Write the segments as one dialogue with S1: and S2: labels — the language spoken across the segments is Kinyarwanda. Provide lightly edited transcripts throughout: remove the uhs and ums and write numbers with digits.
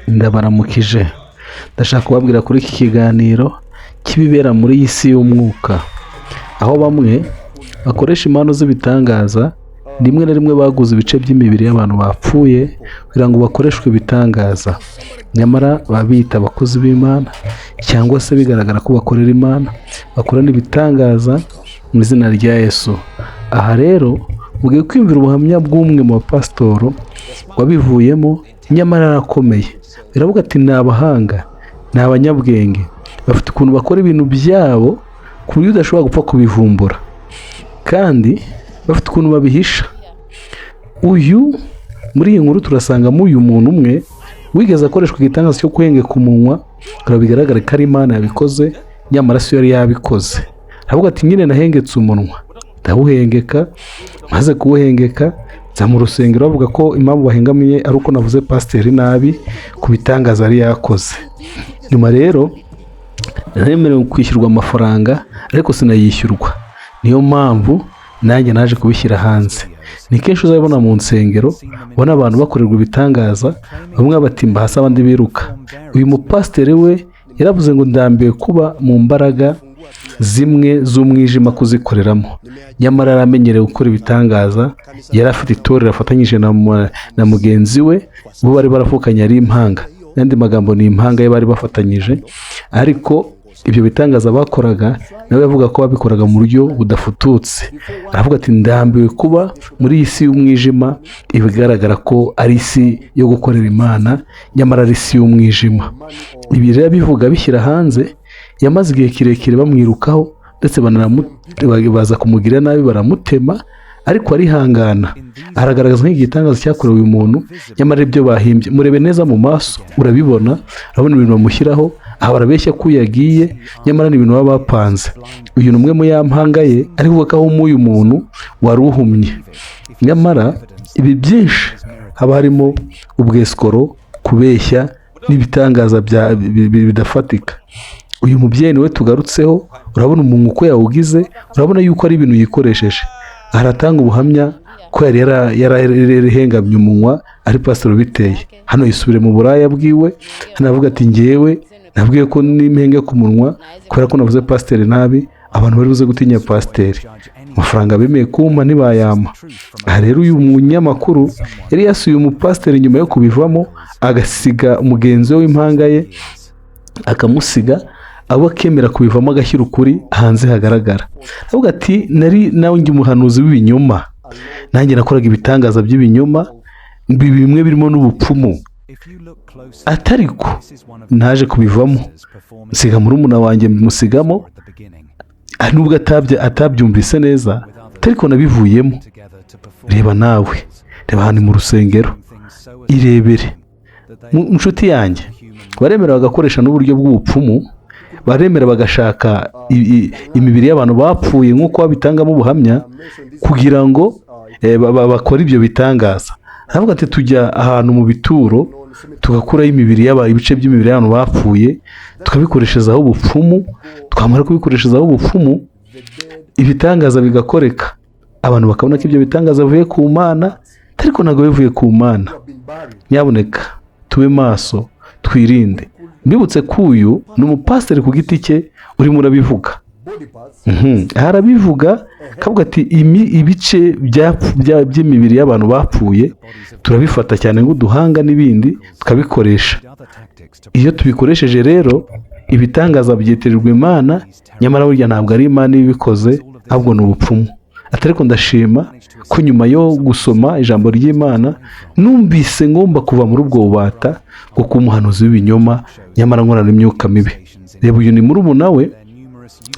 S1: Ndabaramukije, ndashaka kubabwira kuri iki kiganiro cy'ibibera muri iyi si y'umwuka, aho bamwe bakoresha impano z'ibitangaza, rimwe na rimwe baguze ibice by'imibiri y'abantu bapfuye kugira ngo bakoreshwe ibitangaza, nyamara baba biyita abakozi b'Imana cyangwa se bigaragara ko bakorera Imana, bakorana ibitangaza mu izina rya Yesu. Aha rero mugiye kwiyumvira ubuhamya bw'umwe mu bapasitoro wabivuyemo nyamara arakomeye. Biravuga ati ni abahanga, ni abanyabwenge, bafite ukuntu bakora ibintu byabo ku buryo udashobora gupfa kubivumbura, kandi bafite ukuntu babihisha. Uyu muri iyi nkuru turasangamo uyu muntu umwe wigeze akoreshwa igitangaza cyo guhengeka umunwa, kugira bigaragare ko ari Imana yabikoze, nyamara si yo yari yabikoze. Aravuga ati nyine nahengetse umunwa, ndawuhengeka, maze kuwuhengeka nza mu rusengero bavuga ko impamvu bahengamiye ari uko navuze pasiteri nabi ku bitangaza yari yakoze. Nyuma rero nemerewe kwishyurwa amafaranga ariko sinayishyurwa, niyo mpamvu nanjye naje kubishyira hanze. Ni kenshi uzabibona mu nsengero, ubona abantu bakorerwa ibitangaza, bamwe batimba hasi abandi biruka. Uyu mupasiteri we yaravuze ngo ndambiwe kuba mu mbaraga zimwe z'umwijima kuzikoreramo, nyamara yaramenyereye gukora ibitangaza. Yari afite itorero afatanyije na mugenzi we, bo bari barafukanye ari impanga, n'andi magambo ni impanga ye bari bafatanyije, ariko ibyo bitangaza bakoraga nawe yavuga ko babikoraga mu buryo budafututse. Aravuga ati ndambiwe kuba muri iyi si y'umwijima, ibigaragara ko ari isi yo gukorera Imana, nyamara ari isi y'umwijima. Ibi rero abivuga bishyira hanze, yamaze igihe kirekire bamwirukaho, ndetse baza kumugirira nabi baramutema, ariko arihangana, aragaragaza nk'igitangaza cyakorewe uyu muntu, nyamara ibyo bahimbye. Murebe neza mu maso urabibona, urabona ibintu bamushyiraho aha, barabeshya ko uyu yagiye, nyamara ni ibintu baba bapanze. Uyu ni umwe mu ya mpanga ye, ariko kuvuga ko ahumuye umuntu wari uhumye, nyamara ibi byinshi haba harimo ubwesikoro, kubeshya n'ibitangaza bidafatika. Uyu mubyeyi niwe tugarutseho, urabona umuntu uko yawugize, urabona yuko ari ibintu yikoresheje. Aratanga ubuhamya ko yari yarahengamye umunwa ari pasitoro biteye. Hano yisubire mu buraya bwiwe, hano aravuga ati ngewe nabwiye ko n'impenge ku munwa kubera ko navuze pasiteri nabi, abantu bari buze gutinya pasiteri, amafaranga bemeye kumpa ntibayampa. Aha rero uyu munyamakuru yari yasuye umupasiteri nyuma yo kubivamo, agasiga mugenzi we w'impanga ye, akamusiga abo akemera kubivamo, agashyira ukuri hanze hagaragara. Avuga ati nari nawe njye umuhanuzi w'ibinyoma, nanjye nakoraga ibitangaza by'ibinyoma, bimwe birimo n'ubupfumu, atariko naje kubivamo, nsiga murumuna wanjye musigamo, nubwo atabyumvise neza, ariko nabivuyemo. Reba nawe, reba ahantu mu rusengero, irebere inshuti yanjye. Baremera bagakoresha n'uburyo bw'ubupfumu, baremera bagashaka imibiri y'abantu bapfuye nk'uko babitangamo ubuhamya kugira ngo bakore ibyo bitangaza. Aravuga ati tujya ahantu mu bituro tugakuraho imibiri y'abantu, ibice by'imibiri y'abantu bapfuye, tukabikoreshezaho ubupfumu, twamara kubikoreshezaho ubupfumu ibitangaza bigakoreka, abantu bakabona ko ibyo bitangaza bivuye ku Mana, ariko ntabwo bivuye ku Mana. Nyabuneka tube maso, twirinde. Mbibutse ko uyu ni umupasiteri ku giti cye urimo urabivuga. Arabivuga akavuga ati ibice by'imibiri y'abantu bapfuye turabifata cyane nk'uduhanga n'ibindi tukabikoresha. Iyo tubikoresheje rero ibitangaza byitirirwa Imana, nyamara burya ntabwo ari Imana ibikoze, ahubwo ni ubupfumu. Ati ariko ndashima ko nyuma yo gusoma ijambo ry'Imana numvise ngomba kuva muri ubwo bubata bwo kuba umuhanuzi w'ibinyoma, nyamara nkorana imyuka mibi. Reba uyu ni murumuna we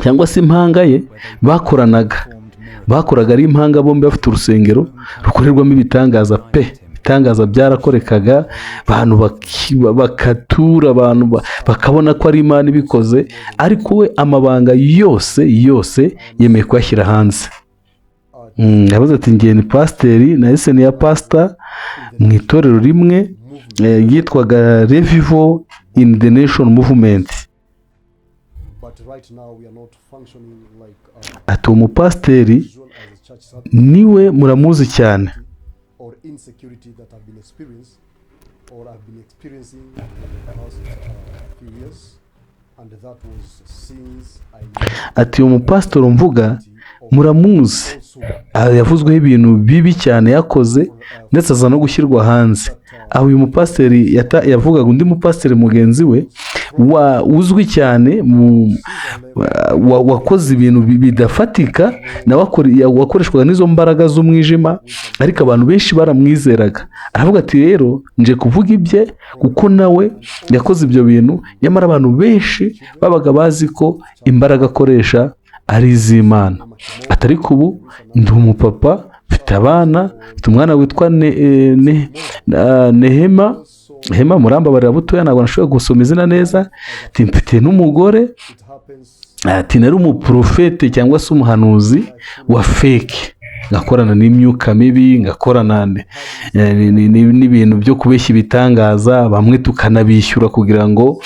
S1: cyangwa se impanga ye bakoranaga, bakoraga ari impanga bombi, bafite urusengero rukorerwamo ibitangaza pe. Ibitangaza byarakorekaga, abantu bakatura, abantu bakabona ko ari Imana ibikoze, ariko we amabanga yose yose yemeye kuyashyira hanze. Yavuze ati ngiye ni pasiteri na ni ya pasita mu itorero rimwe ryitwaga Revival in the Nation Movement.
S2: But right now we are not functioning like
S1: Ati uwo mupasiteri
S2: usual as a church service
S1: niwe muramuzi cyane.
S2: or insecurity that have been experienced. or I've been experiencing in the past few years, and that was since I
S1: Ati uyu mupasitori mvuga muramuzi.
S2: also
S1: Aha yavuzweho ibintu bibi cyane yakoze, ndetse aza no gushyirwa hanze. Aho uyu mupasiteri yavugaga undi mupasiteri mugenzi we uzwi cyane wakoze ibintu bidafatika, nawe wakoreshwaga n'izo mbaraga z'umwijima, ariko abantu benshi baramwizeraga. Aravuga ati rero nje kuvuga ibye kuko nawe yakoze ibyo bintu, nyamara abantu benshi babaga bazi ko imbaraga akoresha ari iz'Imana. Ati ariko ubu ndi umupapa, mfite abana, mfite umwana witwa Nehema Hema, murambabarira butoya, ntabwo nashoboye gusoma izina neza. Ati mfite n'umugore.
S2: It happens.
S1: Ati nari umuprofete cyangwa se umuhanuzi wa fake, ngakorana n'imyuka mibi, ngakorana n'ibintu byo kubeshya ibitangaza, bamwe tukanabishyura kugira ngo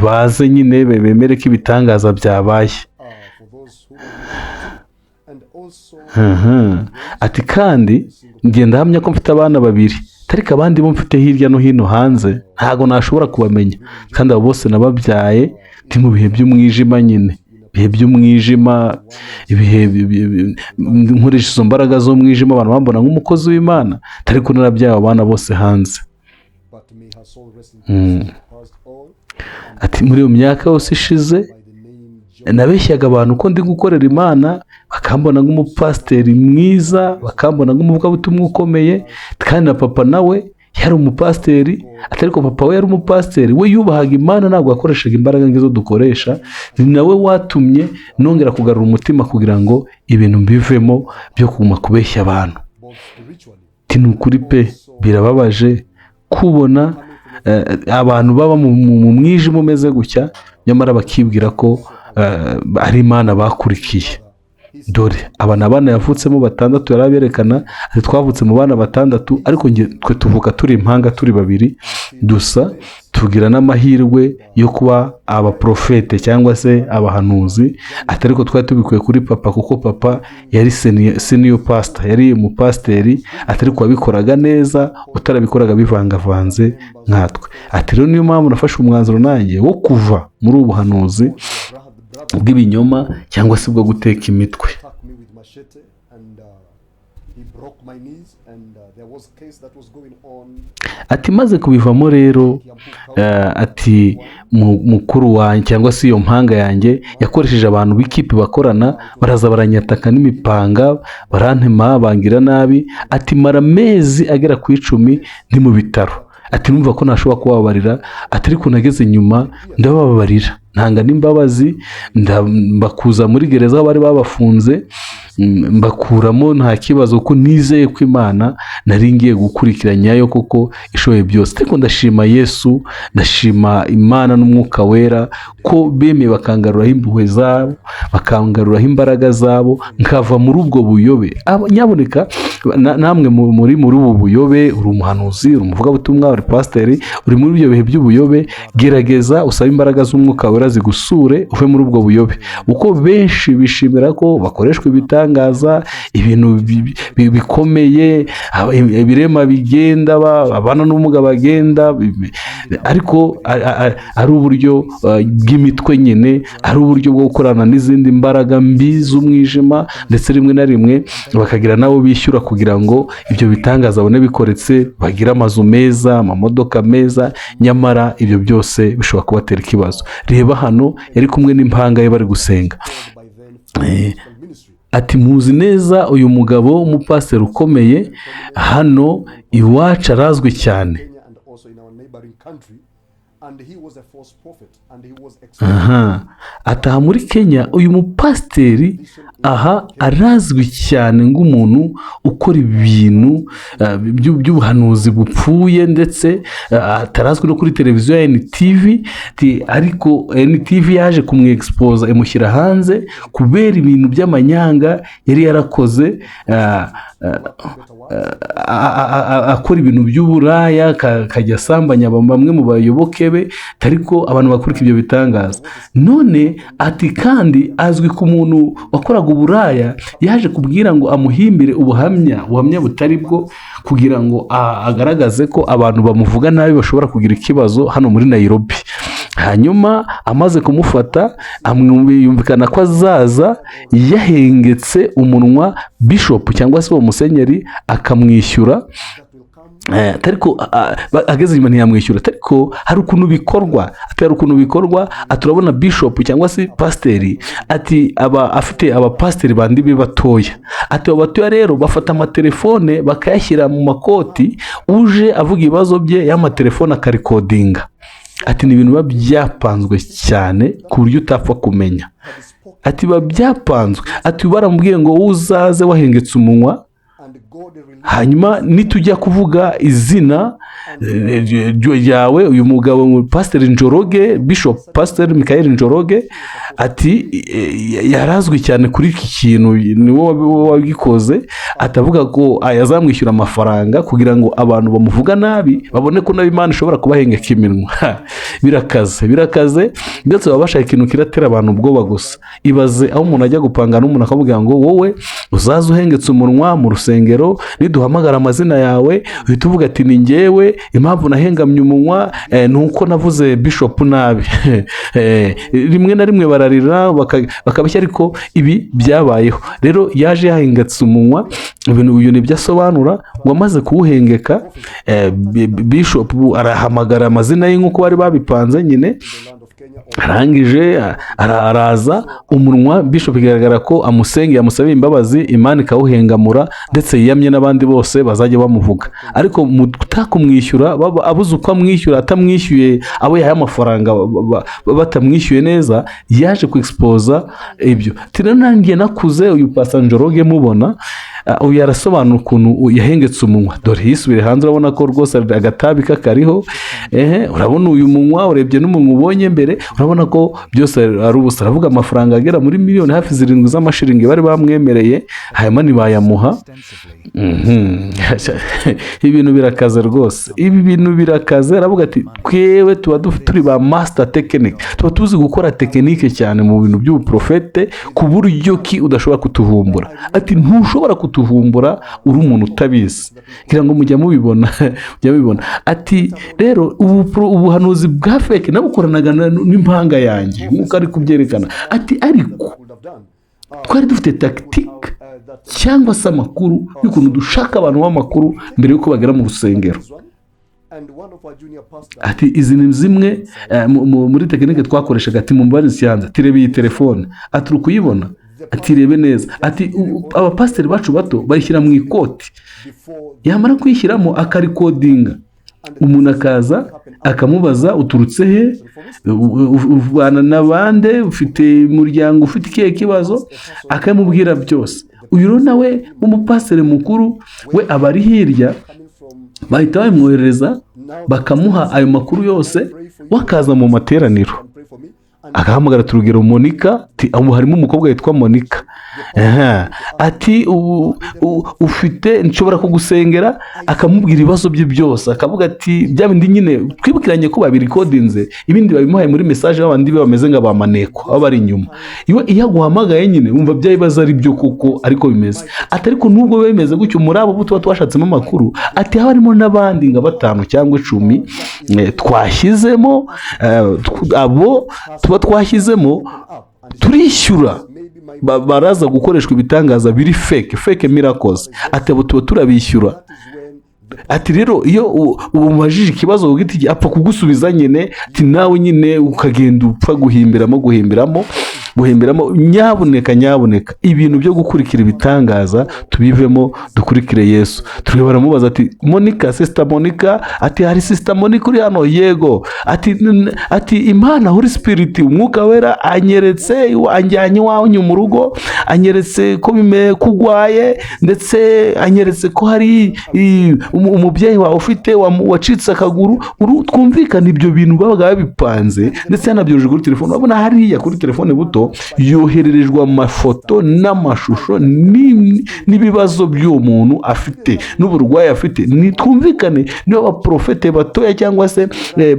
S1: baze nyine bemere ko ibitangaza byabaye.
S2: For those who don't know, and also
S1: Ati kandi ngenda hamya ko mfite abana babiri, ariko abandi bo mfite hirya no hino hanze ntabwo nashobora kubamenya, kandi abo bose nababyaye ndi mu bihe by'umwijima nyine, ibihe by'umwijima, ibihe nkoresha izo mbaraga z'umwijima, abantu bambona nk'umukozi w'Imana, ariko narabyaye abo bana bose hanze.
S2: But may her soul rest in peace. She passed on
S1: Ati muri iyo myaka yose ishize
S2: by the name John.
S1: nabeshyaga abantu ko ndi gukorera Imana, bakambona nk'umupasiteri mwiza, bakambona nk'umuvugabutumwa ukomeye. Kandi na papa nawe yari umupasiteri, atari ko papa we yari umupasiteri, we yubahaga Imana, ntabwo yakoreshaga imbaraga nk'izo dukoresha. Ni nawe watumye nongera kugarura umutima kugira ngo ibintu mbivemo byo kuguma kubeshya abantu.
S2: Both spiritually
S1: Ati ni ukuri pe, birababaje kubona abantu baba mu mwijima umeze gutya, nyamara bakibwira ko ari Imana bakurikiye. Dore aba ni abana yavutsemo batandatu, yari aberekana. Ati twavutse mu bana batandatu, ariko twe tuvuka turi impanga, turi babiri dusa, tugira n'amahirwe yo kuba abaprofete cyangwa se abahanuzi. Ati ariko twari tubikuye kuri papa, kuko papa yari senior pastor, yari umupasiteri. Ati ariko wabikoraga neza, utarabikoraga bivangavanze nkatwe. Ati rero niyo mpamvu nafashe umwanzuro nanjye wo kuva muri ubu buhanuzi
S2: brother
S1: bw'ibinyoma cyangwa se bwo guteka imitwe.
S2: attacked me with machete and he broke my knees and there was a case that was going on.
S1: Ati maze kubivamo rero, ati mukuru wanjye cyangwa se iyo mpanga yanjye yakoresheje abantu b'ikipe bakorana, baraza baranyataka n'imipanga, barantema, bangira nabi. Ati mara amezi agera ku 10 ndi mu bitaro. Ati numva ko ntashobora kubabarira. Ati ariko nageze nyuma ndabababarira, ntanga n'imbabazi, mbakuza muri gereza aho bari babafunze, mbakuramo nta kibazo, kuko nizeye ko Imana nari ngiye gukurikira nyayo kuko ishoboye byose. Ariko ndashima Yesu, ndashima Imana n'Umwuka Wera ko bemeye bakangaruraho impuhwe zabo, bakangaruraho imbaraga zabo, nkava muri ubwo buyobe. Nyabuneka namwe muri ubu buyobe, uri umuhanuzi, uri umuvugabutumwa, uri pasiteri, uri muri ibyo bihe by'ubuyobe, gerageza usabe imbaraga z'Umwuka Wera zigusure, uve muri ubwo buyobe. Uko benshi bishimira ko bakoreshwa ibitangaza, ibintu bikomeye, ibirema bigenda, abana n'ubumuga bagenda, ariko ari uburyo bw'imitwe nyine, ari uburyo bwo gukorana n'izindi mbaraga mbi z'umwijima, ndetse rimwe na rimwe bakagira n'abo bishyura kugira ngo ibyo bitangaza babone bikoretse, bagire amazu meza, amamodoka meza, nyamara ibyo byose bishobora kubatera ikibazo. Reba hano yari kumwe n'impanga ye bari gusenga.
S2: By then for ministry.
S1: Ati muzi neza uyu mugabo w'umupasiteri ukomeye hano iwacu, arazwi cyane.
S2: Kenya and also in our neighboring country, and he was a false prophet and he was exposed.
S1: Aha ataha muri Kenya, uyu mupasiteri aha arazwi cyane nk'umuntu ukora ibintu by'ubuhanuzi bupfuye, ndetse atarazwi no kuri televiziyo ya NTV. Ariko NTV yaje kumwexposa, imushyira hanze kubera ibintu by'amanyanga yari yarakoze. akora ibintu by'uburaya, akajya asambanya bamwe mu bayoboke be, ariko abantu bakurika ibyo bitangaza. None ati kandi azwi ku muntu wakoraga uburaya, yaje kubwira ngo amuhimbire ubuhamya butari bwo, kugira ngo agaragaze ko abantu bamuvuga nabi bashobora kugira ikibazo hano muri Nairobi. Hanyuma amaze kumufata, yumvikana ko azaza yahengetse umunwa bishop cyangwa se uwo musenyeri, akamwishyura. Ariko ageze inyuma ntiyamwishyura. Ariko hari ukuntu bikorwa, ati hari ukuntu bikorwa, ati urabona bishop cyangwa se pasiteri, ati aba afite abapasiteri bandi be batoya. Ati abo batoya rero bafata amatelefone bakayashyira mu makoti, uje avuga ibibazo bye y'amatelefone akarikodinga. Ati ni ibintu biba byapanzwe cyane ku buryo utapfa kumenya. Ati biba byapanzwe. Ati baramubwiye ngo uzaze wahengetse umunwa, hanyuma nitujya kuvuga izina ryawe, uyu mugabo Pasiteri Njoroge, Bishop Pasiteri Michael Njoroge, ati yarazwi cyane kuri iki kintu, niwe wabikoze. Atavuga ko yazamwishyura amafaranga kugira ngo abantu bamuvuga nabi babone ko nabi Imana ishobora kubahengeka iminwa. Birakaze, birakaze. Ndetse baba bashaka ikintu kiratera abantu ubwoba gusa. Ibaze aho umuntu ajya gupanga n'umuntu akamubwira ngo wowe uzaze uhengetse umunwa mu rusengero, niduhamagara amazina yawe uhita uvuga ati ni ngewe, impamvu nahengamye umunwa ni uko navuze bishop nabi. Rimwe na rimwe bararira bakabeshya, ariko ibi byabayeho. Rero yaje yahengetse umunwa, ibintu uyu nibyo asobanura ngo amaze kuwuhengeka, bishop arahamagara amazina ye nk'uko bari babipanze nyine. Arangije araza umunwa bishop bigaragara ko amusengeye, amusabiye imbabazi, Imana ikawuhengamura, ndetse yiyamye n'abandi bose bazajya bamuvuga. Ariko mu kumwishyura, abuze uko amwishyura, atamwishyuye, abo yahaye amafaranga batamwishyuye neza, yaje kwexposa ibyo. Ati rero nanjye nakuze uyu Pastor Njoroge mubona, uyu arasobanura ukuntu yahengetse umunwa. Dore yisubire hanze, urabona ko rwose agatabi kakariho. Ehe, urabona uyu munwa, urebye n'umunwa ubonye mbere, urabona ko byose ari ubusa. Aravuga amafaranga agera muri miliyoni hafi 7 z'amashiringi bari bamwemereye, hanyuma ntibayamuha. Ibintu birakaze rwose, ibi bintu birakaze. Aravuga ati twewe tuba turi ba master technique, tuba tuzi gukora technique cyane mu bintu by'ubuprofete, ku buryo ki udashobora kutuvumbura. Ati ntushobora kutuvumbura uri umuntu utabizi. Ngira ngo mujya mubibona, mujya mubibona. Ati rero ubuhanuzi bwa fake nabukoranaga n'impanga yanjye nk'uko ari kubyerekana. Ati ariko twari dufite tactique cyangwa se amakuru y'ukuntu dushaka abantu b'amakuru mbere y'uko bagera mu rusengero. Ati izi ni zimwe muri technique twakoreshaga. Ati mu siyanse, ati reba iyi telefone, ati uri kuyibona, ati rebe neza. Ati abapasiteri bacu bato bayishyira mu ikoti, yamara kuyishyiramo akarikodinga, umuntu akaza akamubaza uturutse he, ubana na bande, ufite umuryango ufite ikihe kibazo, akamubwira byose. Uyu rero nawe w'umupasiteri mukuru we aba ari hirya, bahita babimwoherereza, bakamuha ayo makuru yose, we akaza mu materaniro agahamagara, turugero Monica, ati aho harimo umukobwa witwa Monica. Aha. Ati ufite nshobora kugusengera, akamubwira ibibazo bye byose, akavuga ati bya bindi nyine twibukiranye ko babirikodinze, ibindi babimuhaye muri message, babandi be bameze nka ba maneko baba bari inyuma. Iyo aguhamagaye nyine wumva bya bibazo ari byo kuko ariko bimeze. Ati ariko nubwo biba bimeze gutyo, muri abo tuba twashatsemo amakuru, ati haba harimo n'abandi nka batanu cyangwa 10 twashyizemo, abo tuba twashyizemo turishyura, baraza gukoreshwa ibitangaza biri fake, fake miracles. Ati abo tuba turabishyura. Ati rero iyo umubajije ikibazo ku giti cye, apfa kugusubiza nyine. Ati nawe nyine ukagenda upfa guhimbiramo, guhimbiramo, guhimbiramo. Nyabuneka, nyabuneka, ibintu byo gukurikira ibitangaza tubivemo, dukurikire Yesu. Turi baramubaza ati Monica, Sister Monica, ati hari Sister Monica uri hano? Yego. Ati ati Imana Holy Spirit, Umwuka Wera anyeretse, anjyanye iwanyu mu rugo, anyeretse ko bime kugwaye, ndetse anyeretse ko hari umubyeyi wawe ufite wacitse akaguru. Twumvikane ibyo bintu babaga babipanze, ndetse yanabyohereje kuri telefone. Urabona hariya kuri telefone buto. Reception yohererejwe amafoto n'amashusho n'ibibazo by'uwo muntu afite n'uburwayi afite. Nitwumvikane, niba abaprofete batoya cyangwa se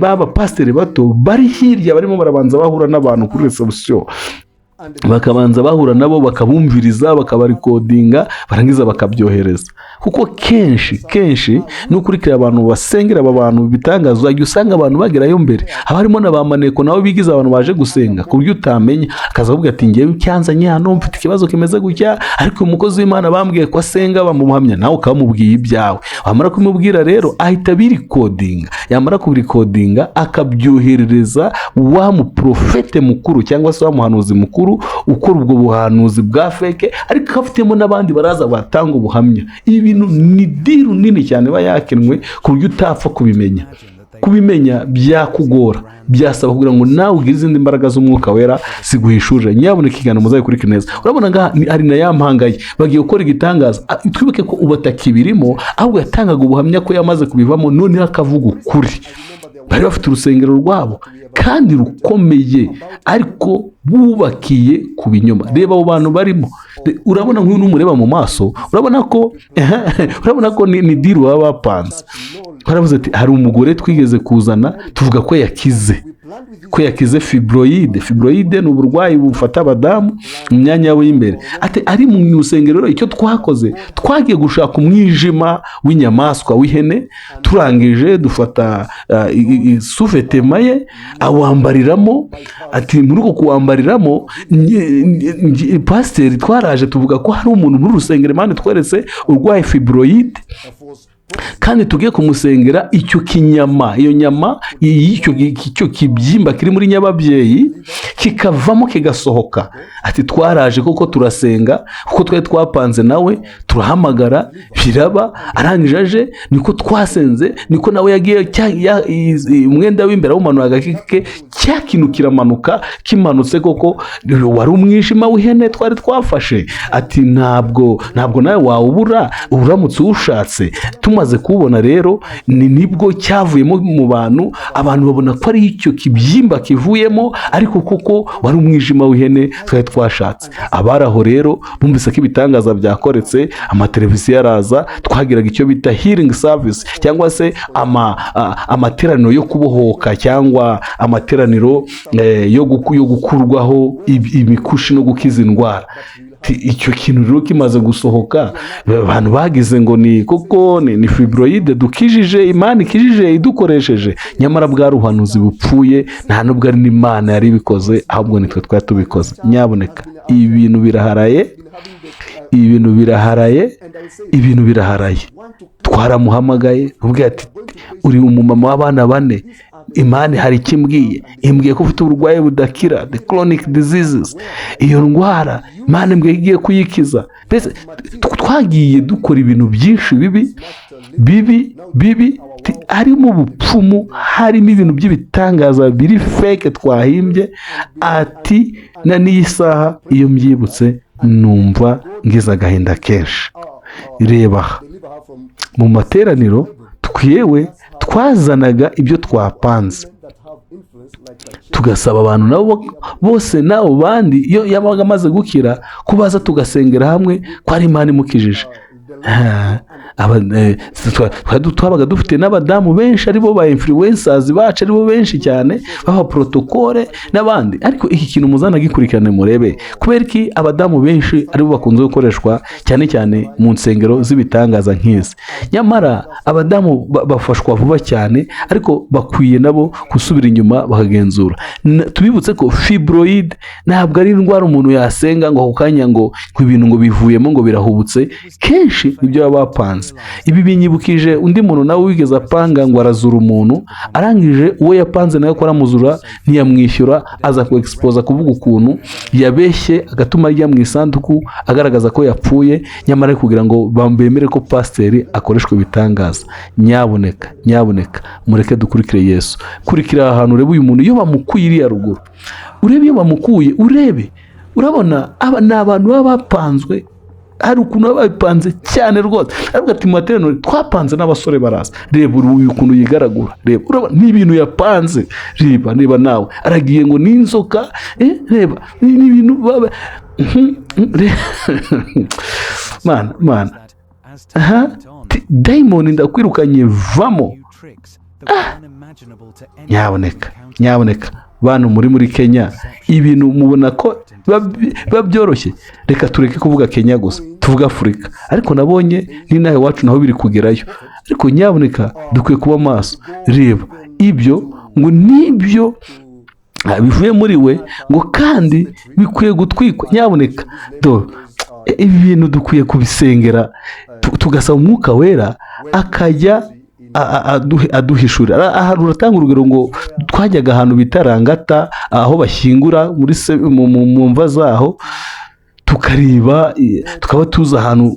S1: b'abapasiteri bato bari hirya barimo barabanza bahura n'abantu kuri reception, bakabanza bahura nabo, bakabumviriza, bakabarecordinga, barangiza bakabyohereza. Kuko kenshi kenshi nukurikira abantu basengera aba bantu bitangaza, uzajya usanga abantu bagerayo mbere, haba harimo na ba maneko nabo bigize abantu baje gusenga, ku buryo utamenya. Akaza avuga ati: "Ngewe icyanzanye hano, mfite ikibazo kimeze gutya, ariko uyu mukozi w'Imana bambwiye ko asenga." Bamuhamya, nawe ukamubwiye ibyawe. Wamara kumubwira rero, ahita abirecordinga. Yamara kubirecordinga, akabyoherereza wa muprofete mukuru cyangwa se wa muhanuzi mukuru ukora ubwo buhanuzi bwa fake, ariko afitemo n'abandi baraza batanga ubuhamya. Ibi bintu ni deal nini cyane iba yakinwe, ku buryo utapfa kubimenya. Kubimenya byakugora, byasaba kugira ngo nawe ugire izindi mbaraga z'Umwuka Wera ziguhishurire. Nyabuneka, ikiganiro muzayikurikire neza. Urabona ngaha ari na ya mpangaye bagiye gukora igitangaza. Twibuke ko ubu atakibirimo, ahubwo yatangaga ubuhamya ko yamaze kubivamo, noneho akavuga ukuri. Bari bafite urusengero rwabo kandi rukomeye, ariko bubakiye ku binyoma. Reba abo bantu barimo. Urabona nk'uyu n'umureba mu maso, urabona ko ni deal baba bapanze. Baravuze ati: "Hari umugore twigeze kuzana, tuvuga ko yakize fibroïde." Fibroïde ni uburwayi bufata abadamu mu myanya yabo y'imbere. Ati: "Ari mu rusengero rero, icyo twakoze, twagiye gushaka umwijima w'inyamaswa w'ihene, turangije dufata sous-vêtement ye awambariramo." Ati: "Muri uko kuwambariramo, pasiteri, twaraje tuvuga ko hari umuntu muri rusengero Imana tweretse urwaye fibroïde, kandi tugiye kumusengera icyo kinyama, iyo nyama y'icyo icyo kibyimba kiri muri nyababyeyi kikavamo, kigasohoka." Ati: "Twaraje koko turasenga, kuko twari twapanze nawe, turahamagara, biraba. Arangije aje, niko twasenze, niko nawe yagiye umwenda w'imbere awumanura agakike, cya kintu kiramanuka. Kimanutse koko wari umwijima w'ihene twari twafashe." Ati: Ntabwo nawe wawubura uramutse uwushatse. Tumaze kuwubona rero, ni nibwo cyavuyemo mu bantu, abantu babona ko ari icyo kibyimba kivuyemo, ariko koko wari umwijima w'ihene twari twashatse." Abari aho rero bumvise ko ibitangaza byakoretse, amateleviziyo araza. Twagiraga icyo bita healing service, cyangwa se amateraniro yo kubohoka, cyangwa amateraniro yo gukurwaho imikushi no gukiza indwara. Icyo kintu rero kimaze gusohoka, abantu bagize ngo ni koko ni fibroïde dukijije, Imana ikijije idukoresheje. Nyamara bwari ubuhanuzi bupfuye, nta nubwo ari n'Imana yari ibikoze, ahubwo nitwe twari tubikoze. Nyabuneka, ibintu biraharaye, ibintu biraharaye, ibintu biraharaye. Twaramuhamagaye, ubwe ati: "Uri umumama w'abana bane, Imana hari icyo imbwiye, imbwiye ko ufite uburwayi budakira, the chronic diseases. Iyo ndwara Imana imbwiye ko igiye kuyikiza." Mbese twagiye dukora ibintu byinshi bibi bibi bibi, harimo ubupfumu, harimo ibintu by'ibitangaza biri fake twahimbye. Ati: "Na n'iyi saha iyo mbyibutse numva ngize agahinda kenshi." Reba aha mu materaniro, twewe twazanaga ibyo twapanze, tugasaba abantu nabo bose n'abo bandi, iyo yabaga amaze gukira, ko baza tugasengera hamwe ko ari Imana imukijije. Twabaga dufite n'abadamu benshi aribo ba influencers bacu, aribo benshi cyane baba protocole n'abandi. Ariko iki kintu muzanagikurikirane murebe kubera iki abadamu benshi aribo bakunze gukoreshwa cyane cyane mu nsengero z'ibitangaza nk'izi. Nyamara abadamu bafashwa vuba cyane, ariko bakwiye nabo gusubira inyuma bakagenzura. Tubibutse ko fibroïde ntabwo ari indwara umuntu yasenga ngo ako kanya ngo ibintu ngo bivuyemo, ngo birahubutse. Kenshi nibyo baba bapanze. Ibi binyibukije undi muntu nawe wigeze apanga ngo arazura umuntu, arangije uwo yapanze nawe ko aramuzura ntiyamwishyura, aza ku exposa, kuvuga ukuntu yabeshye agatuma ajya mu isanduku agaragaza ko yapfuye, nyamara ari kugira ngo bemere ko pasiteri akoreshwa ibitangaza. Nyabuneka, nyabuneka, mureke dukurikire Yesu. Kurikira aha hantu, urebe uyu muntu iyo bamukuye iriya ruguru, urebe iyo bamukuye, urebe. Urabona aba ni abantu baba bapanzwe. Hari ukuntu baba babipanze cyane rwose. Aravuga ati: "Mu materaniro twapanze n'abasore baraza. Reba uyu ukuntu yigaragura, reba, urabona ni ibintu yapanze. Reba, reba nawe aragiye ngo n'inzoka, reba ni ibintu baba mana mana." Aha, dayimoni ndakwirukanye, vamo. Nyaboneka, nyaboneka, bantu muri Kenya, ibintu mubona ko biba byoroshye. Reka tureke kuvuga Kenya gusa, tuvuge Afurika, ariko nabonye n'inaha iwacu naho biri kugerayo. Ariko nyaboneka dukwiye kuba maso. Reba ibyo ngo nibyo bivuye muri we, ngo kandi bikwiye gutwikwa. Nyaboneka do, ibi bintu dukwiye kubisengera, tugasaba Umwuka Wera akajya aduhishurira. Aha uratanga urugero ngo twajyaga ahantu bita Rangata, aho bashyingura muri mu mva zaho, tukareba, tukaba tuzi ahantu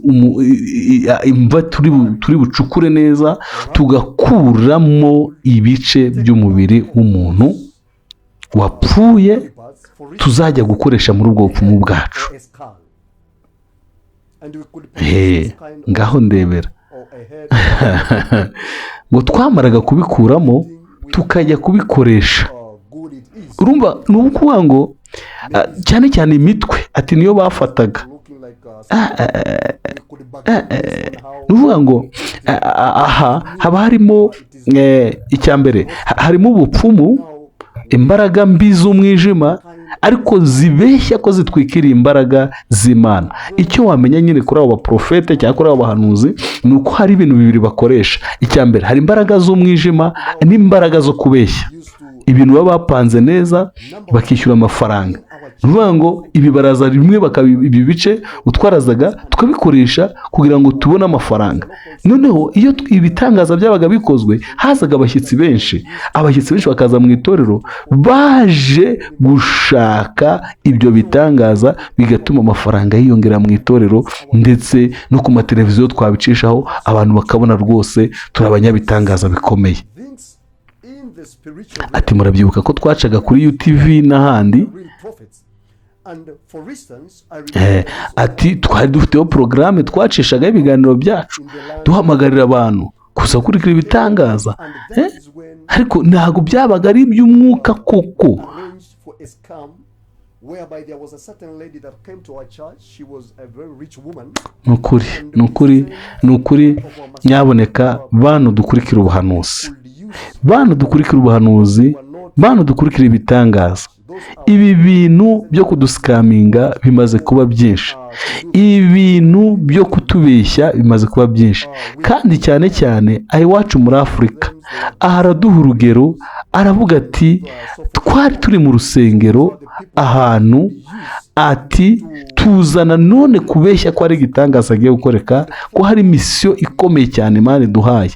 S1: imva turi bucukure neza, tugakuramo ibice by'umubiri w'umuntu wapfuye
S2: parts for
S1: tuzajya gukoresha muri ubwo bupfumu bwacu.
S2: A skull. And we could
S1: He,
S2: this kind of
S1: ngaho ndebera.
S2: or a head.
S1: Ngo twamaraga kubikuramo tukajya kubikoresha.
S2: Good it is.
S1: Urumva ni ukuvuga ngo cyane cyane imitwe, ati niyo bafataga.
S2: Looking like we could bargain based on how
S1: Ni ukuvuga ngo aha haba harimo icya mbere, harimo ubupfumu,
S2: now
S1: imbaraga mbi z'umwijima, ariko zibeshya ko zitwikiriye imbaraga z'Imana. Icyo wamenya nyine kuri abo baprofete cyangwa kuri abo bahanuzi ni uko hari ibintu bibiri bakoresha. Icya mbere, hari imbaraga z'umwijima n'imbaraga zo kubeshya.
S2: Used to
S1: Ibintu baba bapanze neza, bakishyura amafaranga. Ni ukuvuga ngo ibi baraza rimwe bakabi ibi bice utwarazaga tukabikoresha kugira ngo tubone amafaranga. Noneho iyo ibitangaza byabaga bikozwe, hazaga abashyitsi benshi, abashyitsi benshi bakaza mu itorero baje gushaka ibyo bitangaza, bigatuma amafaranga yiyongera mu itorero, ndetse no ku mateleviziyo twabicishaho, abantu bakabona rwose turi abanyabitangaza bikomeye.
S2: Things in the spiritual
S1: Ati: "Murabyibuka ko twacaga kuri UTV n'ahandi."
S2: real prophets. And for instance, I remember
S1: Ati: "Twari dufiteho porogaramu twacishagaho ibiganiro byacu, duhamagarira abantu kuza gukurikira ibitangaza."
S2: And that is when
S1: Ariko ntabwo byabaga ari iby'umwuka koko.
S2: Arranged for a scam whereby there was a certain lady that came to our church. She was a very rich woman.
S1: Ni ukuri, ni ukuri, ni ukuri. Nyaboneka bantu dukurikira ubuhanuzi,
S2: Could use
S1: bantu dukurikira ubuhanuzi, bantu dukurikira ibitangaza, ibi bintu byo kudusikaminga bimaze kuba byinshi, ibi bintu byo kutubeshya bimaze kuba byinshi, kandi cyane cyane aha iwacu muri Afurika. Aha araduha urugero, aravuga ati: "Twari turi mu rusengero ahantu," ati, "tuzana none kubeshya ko hari igitangaza agiye gukoreka, ko hari misiyo ikomeye cyane Imana iduhaye.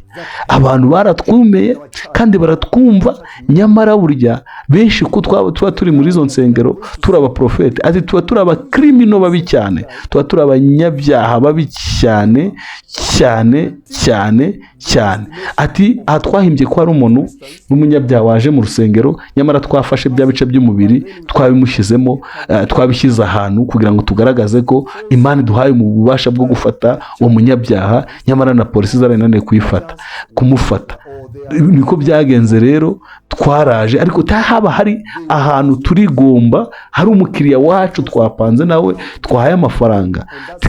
S1: Abantu baratwumeye kandi baratwumva. Nyamara burya benshi ko twaba tuba turi muri izo nsengero turi abaprofete," ati, "tuba turi abakirimino babi cyane, tuba turi abanyabyaha babi cyane cyane cyane cyane." Ati: "Aha twahimbye ko hari umuntu w'umunyabyaha waje mu rusengero, nyamara twafashe bya bice by'umubiri twabimushyizemo, twabishyize ahantu kugira ngo tugaragaze ko Imana iduhaye mu bubasha bwo gufata uwo munyabyaha, nyamara na polisi zarananiye kuyifata, kumufata. Niko byagenze rero, twaraje, ariko haba hari ahantu turigomba, hari umukiriya wacu twapanze nawe twahaye amafaranga.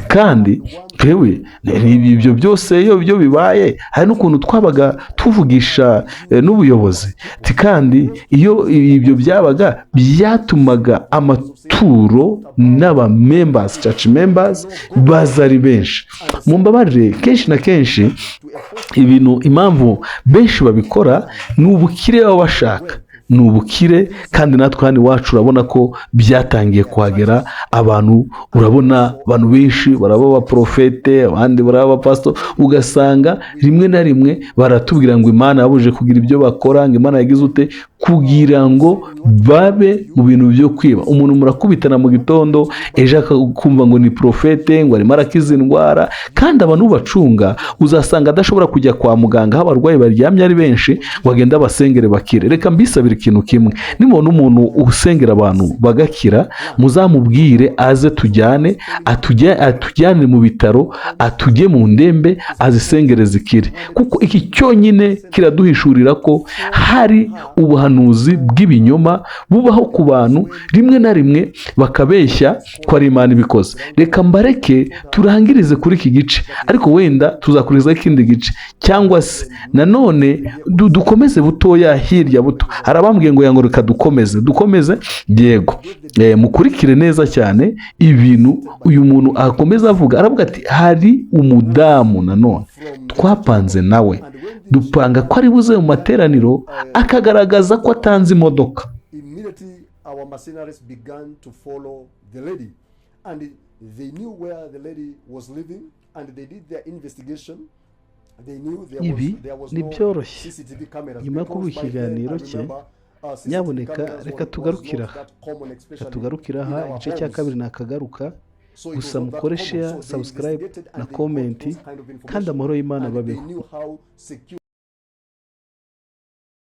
S1: Kandi yewe ibyo byose iyo byo bibaye, hari n'ukuntu twabaga tuvugisha n'ubuyobozi. Kandi iyo ibyo byabaga, byatumaga amaturo n'aba members, church members, baza ari benshi." Mumbabarire, kenshi na kenshi ibintu impamvu benshi babikora ni ubukire baba bashaka, ni ubukire. Kandi natwe hano iwacu urabona ko byatangiye kuhagera. Abantu, urabona abantu benshi baraba abaprofete, abandi baraba abapasito, ugasanga rimwe na rimwe baratubwira ngo Imana yabujije kugira ibyo bakora, ngo Imana yagize ute, kugira ngo babe mu bintu byo kwiba. Umuntu murakubitana mu gitondo, ejo akakumva ngo ni profete, ngo arimo arakiza indwara. Kandi abantu bacunga, uzasanga adashobora kujya kwa muganga aho abarwayi baryamye ari benshi ngo agende abasengere bakire. Reka mbisabire. Ndabasabira ikintu kimwe: nimubona umuntu usengera abantu bagakira, muzamubwire aze tujyane, atujyane mu bitaro, atujye mu ndembe, azisengere zikire, kuko iki cyonyine kiraduhishurira ko hari ubuhanuzi bw'ibinyoma bubaho ku bantu, rimwe na rimwe bakabeshya ko ari Imana ibikoze. Reka mbareke turangirize kuri iki gice, ariko wenda tuzakurizaho ikindi gice, cyangwa se nanone dukomeze butoya hirya buto. Hari abambwiye ngo reka dukomeze, dukomeze. Yego. Mukurikire neza cyane ibintu uyu muntu akomeza avuga. Aravuga ati: "Hari umudamu nanone twapanze nawe, dupanga ko ari buze mu materaniro akagaragaza ko atanze imodoka."
S2: Immediately our mercenaries began to follow the lady, and they knew where the lady was living, and they did their investigation. They knew there
S1: Ibi
S2: was, there was
S1: ni
S2: no
S1: byoroshye.
S2: CCTV cameras.
S1: Nyuma yo kuvuga
S2: Because by then,
S1: ikiganiro
S2: I
S1: cye,
S2: remember, CCTV
S1: nyabuneka
S2: cameras
S1: reka
S2: was
S1: tugarukire
S2: not
S1: aha.
S2: that common,
S1: Reka
S2: especially
S1: tugarukire
S2: in
S1: aha.
S2: our
S1: Igice cya
S2: homes.
S1: kabiri nakagaruka.
S2: So it
S1: Gusa
S2: was not that
S1: mukore
S2: common.
S1: share,
S2: So they
S1: subscribe
S2: investigated
S1: na
S2: and they got
S1: comment,
S2: those kind of
S1: kandi
S2: information,
S1: amahoro y'Imana
S2: and they
S1: ababeho.
S2: knew how secure